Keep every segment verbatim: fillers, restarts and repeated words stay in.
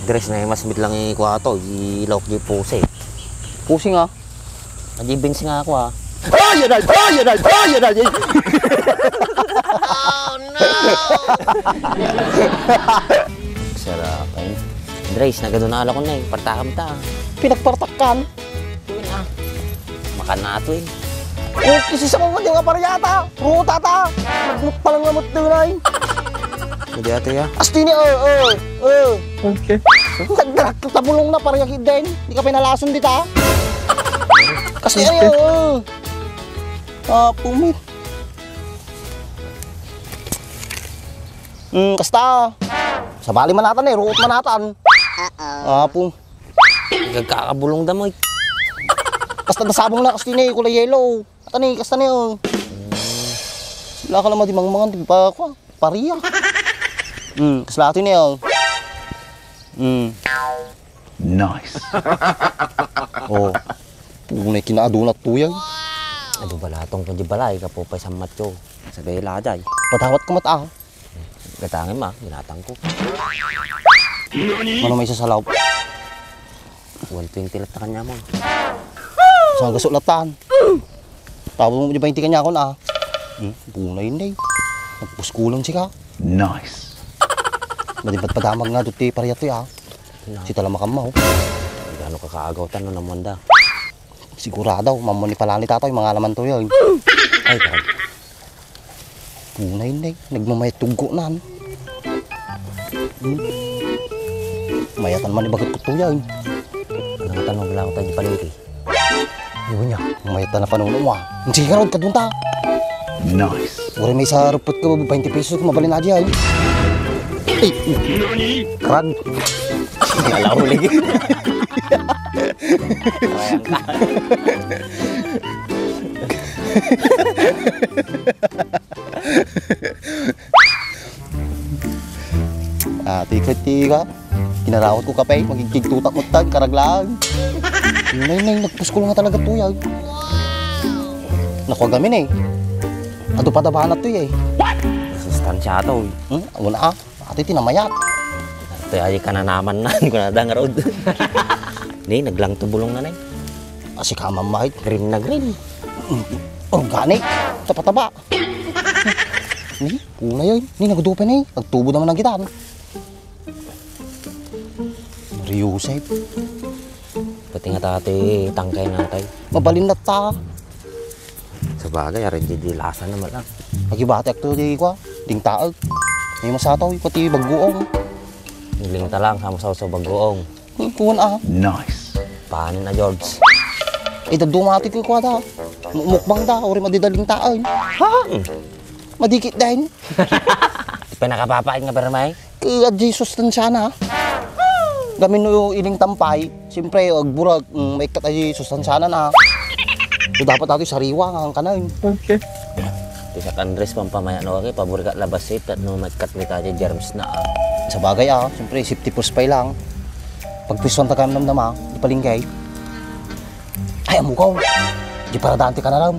Dres na mas mit lang ikuha to, ilawak di pusi. Pusi nga. Adi bins nga ako, ah. Ay, yan ay! Ay, yan ay! Ay, yan ay! Oh, no! Sarap, ay. Dres, nagado na alakon na, eh. Partakam ta. Pinagpartakkan? Tuwin, ah. Makan na to, eh. Oh, kisisa ko nga di nga pariyata. Ruta ta. Nagmukpa lang nga mutdo na, eh. Hindi ata, ya. Asti ni, oh, oh, oh. Okay. Nagdarak ta bulong na, pariyag din. Di ka pinalason dita. Kasi, ay, oh, oh. Ah, pumit. Hmm, kasta. Sabali man natan eh, ruot man natan. Ah, pum. Nagkakabulong da mo, eh. Kasta da sabong na, kasta ni, kulay yellow. Ata ni, kasta ni, oh. Sila ka lang madimangmangan, di ba, ako? Pariya. Hmm, kasla ato ni, oh. Hmm. Nice. Oh. Punay kinaadunat to yan. Adu balatong ko di balay, kapo pa'y sammat ko. Sabi, laday. Patawat ka mat, ah. Gatangin ma, ginatang ko. Ano may sasalaw? One twenty lang ta kanya mo. Sa gaso latan. Tawag mo di ba hindi kanya ako na? Hmm, bunay na eh. Nagpuskulang sika. Nice. Madibat padamag nga duti pariya to ya. Sita lang makamma, oh. Gano ka kaagaw tan no namuan da? Sigurado, mamon ni pala ni tatay, mga laman to yun. Ay, kag. Punay na eh. Nagmamayat tuggo nan. Hmm. Mayatan man ibagat ko to yan. Ano nga tanong lang tayo di palengke? Iwan niya. Mayatan na panuno mo ah. Ang sige ka ron, kadunta. Nice. Uri may sa rupot ka, twenty pesos, mabalin na diyan. Ay! Karag. Wala ko lagi. Kayang ka. Ah, tika, tika. Kinarawat ko kape, magigkigtutak mo tag, karaglaag. Nay, nay, nagpuskol nga talaga tuyag. Naku, agamin eh. Adu pa da banat to eh. Sustansya to eh. Hmm? Wala ah. Ati tinamayat. Ito ay kananaman na, kunada nga road. Ni, naglangto bulong na, ni. Asi ka, mamahit. Green na green. Organic. Taba-taba. Ni, pula yun. Ni, nagdupa ni. Nagtubo naman ang gitan. Mario Joseph. Pati nga tati, tangkay na tay. Mabalin na ta. Sabagay, aray di, di lasa naman lang. Agibati akto di kwa, ding taag. May masataw, pati baguong. Niling ta lang, sa masaw sa baguong. Hmm, kuwan ah. Nice. Panin na, George. Eh, da dumati ko kwa da. Mu-, mukbang da, uri madidaling taag. Ha? Hmm. Madikit din. Pinakapapain nga permay? Kaya di sustansya na. Gamin no iling tampay, siyempre, agburag, mm, maikkat ay sustansya na na. So, dapat ato sariwa nga ang kanan. Okay. Ti Sak Andres, pampamaya no, kay pabor ka labas safe, kat no maikkat mi tayo germs na, ah. Sa bagay, ah, siyempre, safety first pa lang. Pagpisuan ta kami namnama, di palinggay. Ay, amukaw. Di para daan ti kanaram.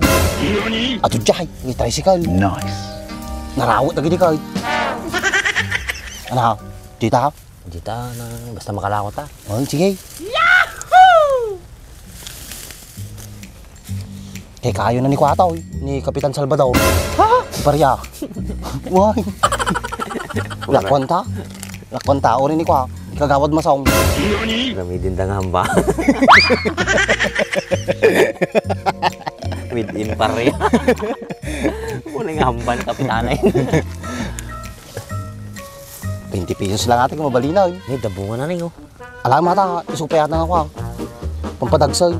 Ato jay, ni tricycle. Nice. Narawat lagi di ka. Ano? Di ta? Di ta na, basta makalako ta. Oh, sige. Yahoo! Kay kayo na ni Kwataw, ni Kapitan Salvador. Ha? Si Paria. Why? Lakwan ta? Lakwan ta, uri ni Kwa. Kagawad Masong. Ramidin da nga hamba. With in Paria. Muna nga hamban, kapitanay. Twenty pesos lang ate kung mabalinaw. Ni, dabungan na rin, oh. Alam ata, isupay ata nga kwa. Pampadagsay.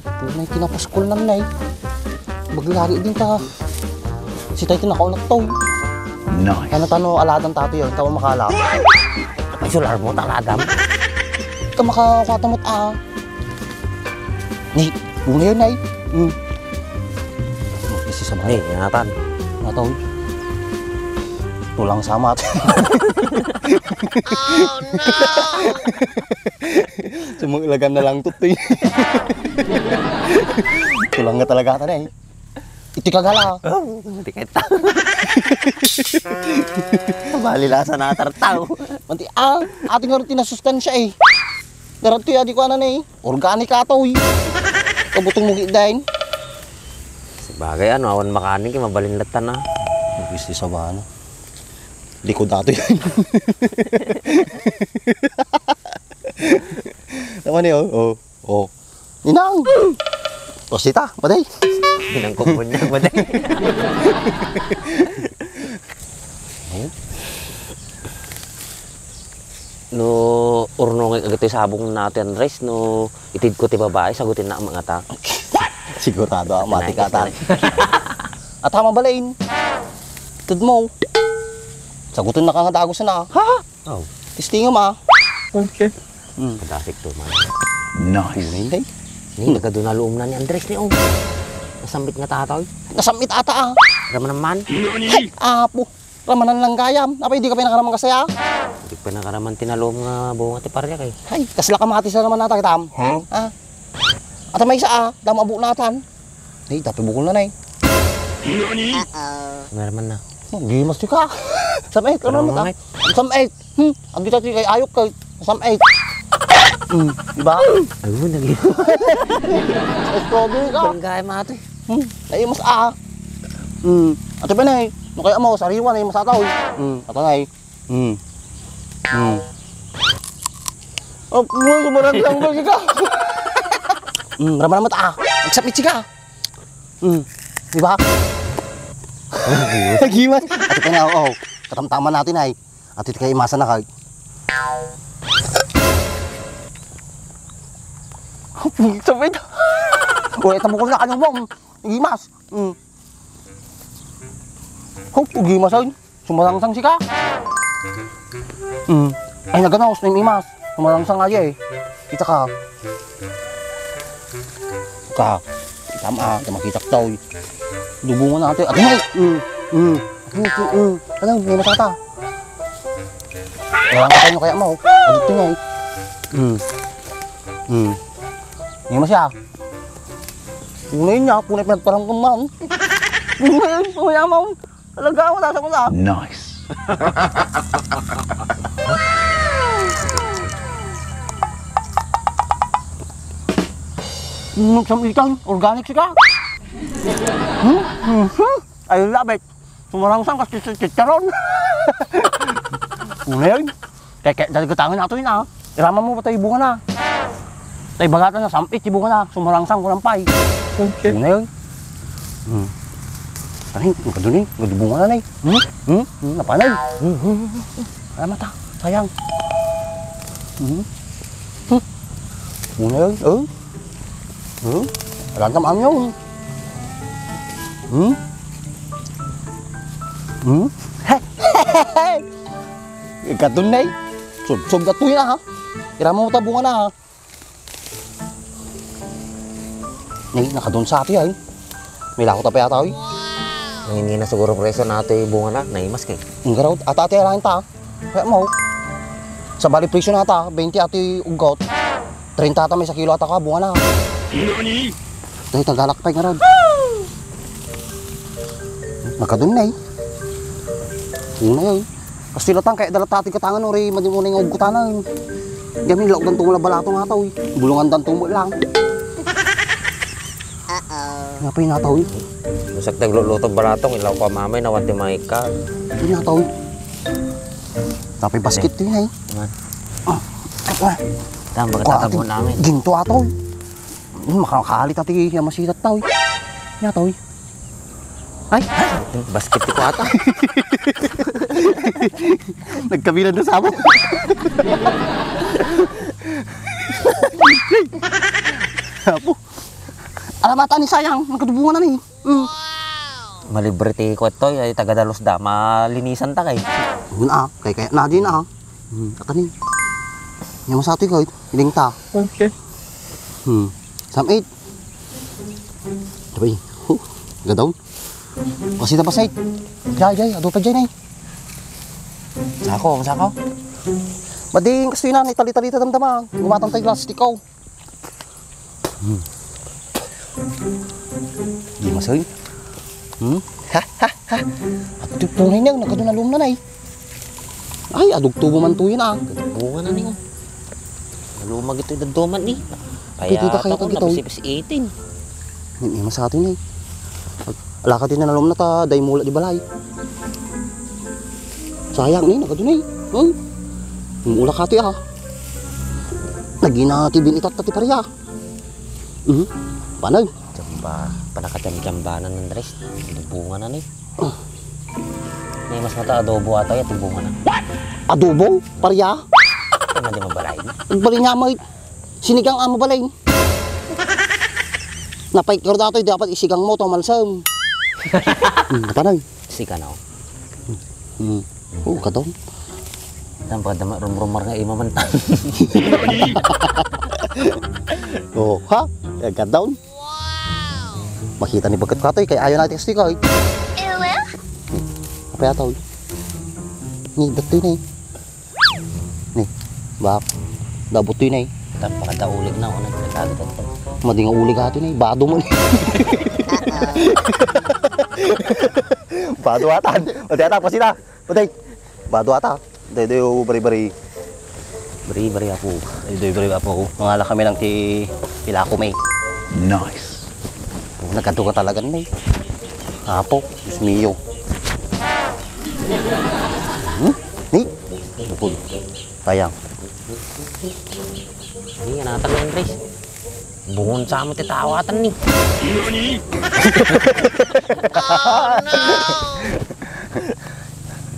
Punay kinapuskol nan na eh. Baglari din ta. Si tayo tinakaw na to. Nice. Ano tano aladan tato yun, tama makala. Ay, sular mo, taladam. Ka makakwata mo't ah. Ni, una yun, Nay. Hmm. Isi sa Ni, mga ingatan. Nataw. Tulang samat. Oh, no! Sumang ilagan na lang tutoy. Tulang nga talaga ata, Nay. Iti kagala. Oh, di kayta. Bali lasa na tartaw. Manti, ah, ati nga rutina sustansya eh. Darat to ya, di ko anan eh. Organic ato eh. Kabutong mo gidain. Sabagay, ano, awan makaning kay mabalin latan, ah. Gusto sa bana. Likod ato yan. Tama niyo, oh. Oh. Ninang! Pasita, maday. Ninang kumbon na, maday. No, urnongek agatoy sabong na, Ate Andres, no itid ko ti babae, sagutin na ang mga ta. Sigurado, ah, mati ka, ta. At tama balain. Tud mo. Sagutin na ka nga dago sana. Ha? Oh. Testingem, ah. Okay. Hmm. Kadasik to, man. Nice. Hindi. Ni, nagadu na luom na ni Andres ni, oh. Nasambit nga tataw. Nasambit ata, ah. Rama naman. Ay, apo. Ramanan lang gayam. Apay, di ka pinakaraman kasaya? Di pinakaraman tinalom nga bunga ti parya kay. Ay, kasla ka mati sa naman ata, kitam? Huh? Ah. Ata may isa, ah. Dama abu natan. Ay, tapi bukol na, nay. Nani? Meron man na. Oh, gimas ka. Samait, ano Meron naman, man, eh? Samait. Hmm, ang kita ti kay ayok kay samait. Hmm, di ba? Ay, mo nag- Strawberry ka. Barangay, mati. Hmm, ay, mas, ah. Hmm, ato ba, nay? No kaya mo, sariwa, nay, mas ataw. Hmm, ato, nay. Hmm. Hmm. Oh, mo, sumarang lang ba ka? Hmm, rama naman, ah. Except itsi ka. Hmm. Di ba? Nagimas. Ato pa na, oh. Katamtaman natin ay. Ato kay imasa na kay. Sabay. Oh, ito mo ko na, ano mo? Nagimas. Hmm. Oh, nagimas ay. Sumarangsang sika. Hmm. Ay, naganaos na yung imas. Sumarangsang aja eh. Kita ka. Ka. Kita ma, kita makita ka, oy. Dubungan natin. Ato na, eh. Hmm. Hmm. Ato na, eh. Hmm. Alam, may masata. Kaya ang katay nyo kaya mo. Adito nga, eh. Hmm. Hmm. Hindi mo siya. Puno yun niya. Puno yung pinagparang kong maon. Puno yun. Puno yung maon. Talaga, wala sa wala. Nice. Nagsambitan, organic sika. Hmm? Hmm? Ayun, labit. Sumarangsang kasi sa chicharon. Ano yun? Kaya, kaya, dali gatangan nato yun, ah. Iraman mo pa tayo bunga na. Tayo bagatan na, sampit, yung bunga na. Sumarangsang, kulang pa, eh. Okay. Ano yun? Hmm. Ano yun? Ang kadun, eh. Ang kadun bunga na, eh. Hmm? Hmm? Hmm? Napanay? Hmm? Hmm? Hmm? Alam mo ta, sayang. Hmm? Hmm? Ano yun? Oh? Hmm? Alam ka, maam yun? Hmm? Hmm? Ikadun na eh. Subsob ka tuya, ha? Iraman mo ta bunga na, ha? Nay, nakadun sa ati, ay. May lako ta pa yata, oy. Nangingina siguro presyo na ati bunga na, naimas kay. Ang garaw, ata ati, alain ta. Kaya mo. Sa bali presyo na ta, twenty ati uggot. Treinta ata may sa kilo ata ka, bunga na. Nani? Nay, tagalak pa yung garaw. Nakadun na, eh. Yun na yun. Kastila tang, kaya dalat ating katangan, uri, madi mo na yung ugkutanan. Diyan, may laog danto mo lang balato nga tao, eh. Bulungan danto mo lang. Uh-oh. Nga pa yung nataw, eh. Masak nagluluto balatong, ilaw pa mamay, nawan ti mga ika. Hindi nataw, eh. Tapay basket to yun, eh. Man. Ah, ah. Tama, Kuha pagkatabo ating namin. Ginto ato, eh. Hmm, makakalit ati, yung masitat tao, eh. Nga tao, eh. Ay, ay, basket ko ata. Nagkabilan na sabot. Apo. Alamata ni sayang, nagkatubungan na ni. Mm. Malibre ti kwet toy, ay taga Dalos da, malinisan ta kay. Yun ah, kay kaya na din ah. Hmm, atani. Yung masatoy ko, iling ta. Okay. Hmm. Sam eight. Sabay. Huh. Gadaw. Kasi na basay. Jay, jay, adu pa jay na eh. Sako, sako. Mading kasi na, itali-tali ta damdama. Gumatang tayo plastic ko. Hmm. Di masay. Hmm? Ha, ha, ha. Adu ti punay na, nagadu na lum na, nay. Ay, adu ti tubo man tuyen, ah. Bunga na ni, oh. Naluma gitoy dadduma ni. Pwede ba kayo kagitaw? Payat ako, napasipas itin. Ni, ni, masati ni. Alaka ti nanalom na ta, day mula di balay. Sayang ni, nagadu ni. Hmm? Mula kati, ah. Nagina ti binitatta ti paria. Mhm. Panay. Jamba, panakatian jambanan, Andres. Bunga na ni. Nay, mas mata adobo ata ya, ti bunga na. Adobo? Paria? Ay, madi mabalay. Bali niya, may sinigang ang mabalay. Napay, karo datoy, dapat isigang mo, to, malsam. Hmm, panay. Sika na, oh. Hmm. Oh, kadon. Tan, pagdama, rumrumar nga ima man tan. Oh, ha? Eh, kadon. Makita ni bagat katoy, kay ayaw natin kasi ko, eh. Ewe? Apa yata, oh? Ni, datoy na, eh. Ni, bak. Dabot yun, eh. Tan, pakadaulig na, oh, nagkakagatan. Madi nga ulig atin, eh. Bado mo, eh. Bado atan. O, di ata, pasina. Uday, bado ata. Daytoy, o, bari-bari. Bari-bari, apo. Daytoy, bari, apo. Mangala kami lang ti Pilako, may. Nice. O, nagkadto ka talaga, may. Apo, Diyos mio. Hmm? Ni? Bukod. Sayang. Hindi nga natang, Andres. Bungon sa mo ti tawatan ni.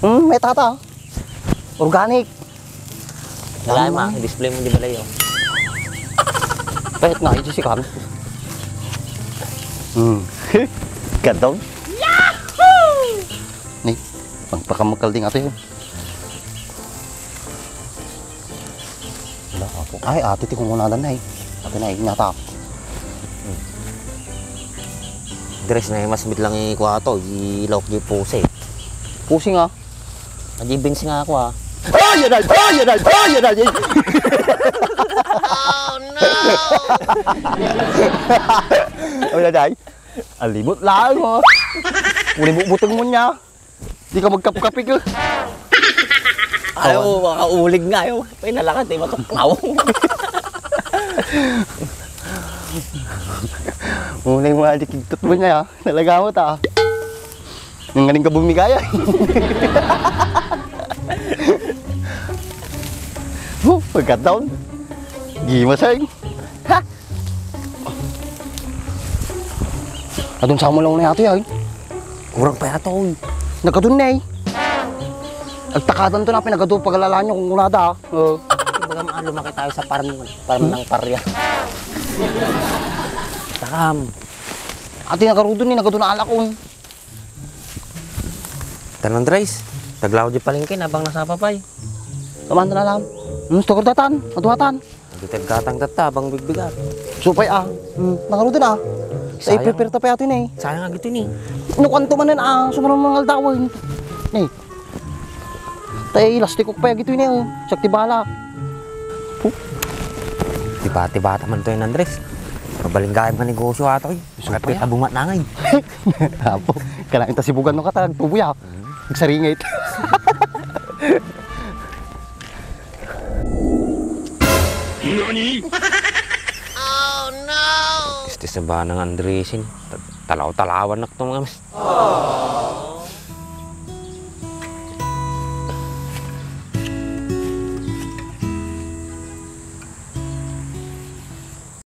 Hmm, may tata. Organic. Wala ma, display mo di balay, oh. Pahit nga, ito si Kami. Hmm. Gadong. Ni, pagpakamakal din ato yun. Wala, apo. Ay, ati ti kunkunadan na, eh. Ati na, eh, nyata. Dres na, eh, mas bitlang ikuha to, ilawak di pusi. Pusi nga. Adi bins nga ako, ah. Ay, yan ay! Ay, yan ay! Ay, yan ay! Oh, no! Ano na, day? Alimot lang, oh. Uli mo, buteng mo niya. Di ka magkapkapig, eh. Ayaw, makaulig nga, ayaw. May nalakat, eh, matuklaw. Unay mo nga, di kigtot mo niya, ah. Talaga mo ta, ah. Yung galing ka bumigaya. Oh, pagkataon. Gimasay. Ha? Adun sa mo lang na yata, ay. Kurang pa yata, oy. Nagkadun na, eh. Agtakatan to na, pinagadu, pagalalaan nyo kung kunada, ah. Oo. Baga, ah, lumaki tayo sa farm, farm ng parya. Takam. Ati, nagarudon ni, nagadu na alak, oy. Tan, Andres, taglaw di palengke, nabang nasapa pay. Kaman na lang. Hmm, sukar datan, aduatan. Agitagkatang tatta, abang bigbigat. Supay, ah. Hmm, nangarudon, ah. Sayang. Sa iprepare ta pa yata ni. Sayang agito ni. No, kanto manen, ah, sumarang mga aldawan. Ni. Tay, lastikok pa agito ni, oh. Sakti bala. Puh. Tiba-tiba ta man to yun, Andres. Mabalinggayam nga negosyo ato, eh. Supay, ah. Bumat na ngay. Apo, kailangan ta sibugan no katag, tubo ya. Nagsaringit. Nani? Oh, no! Istis na ba ng Andresin? Ta-, talaw-talawan na itong mga mis-,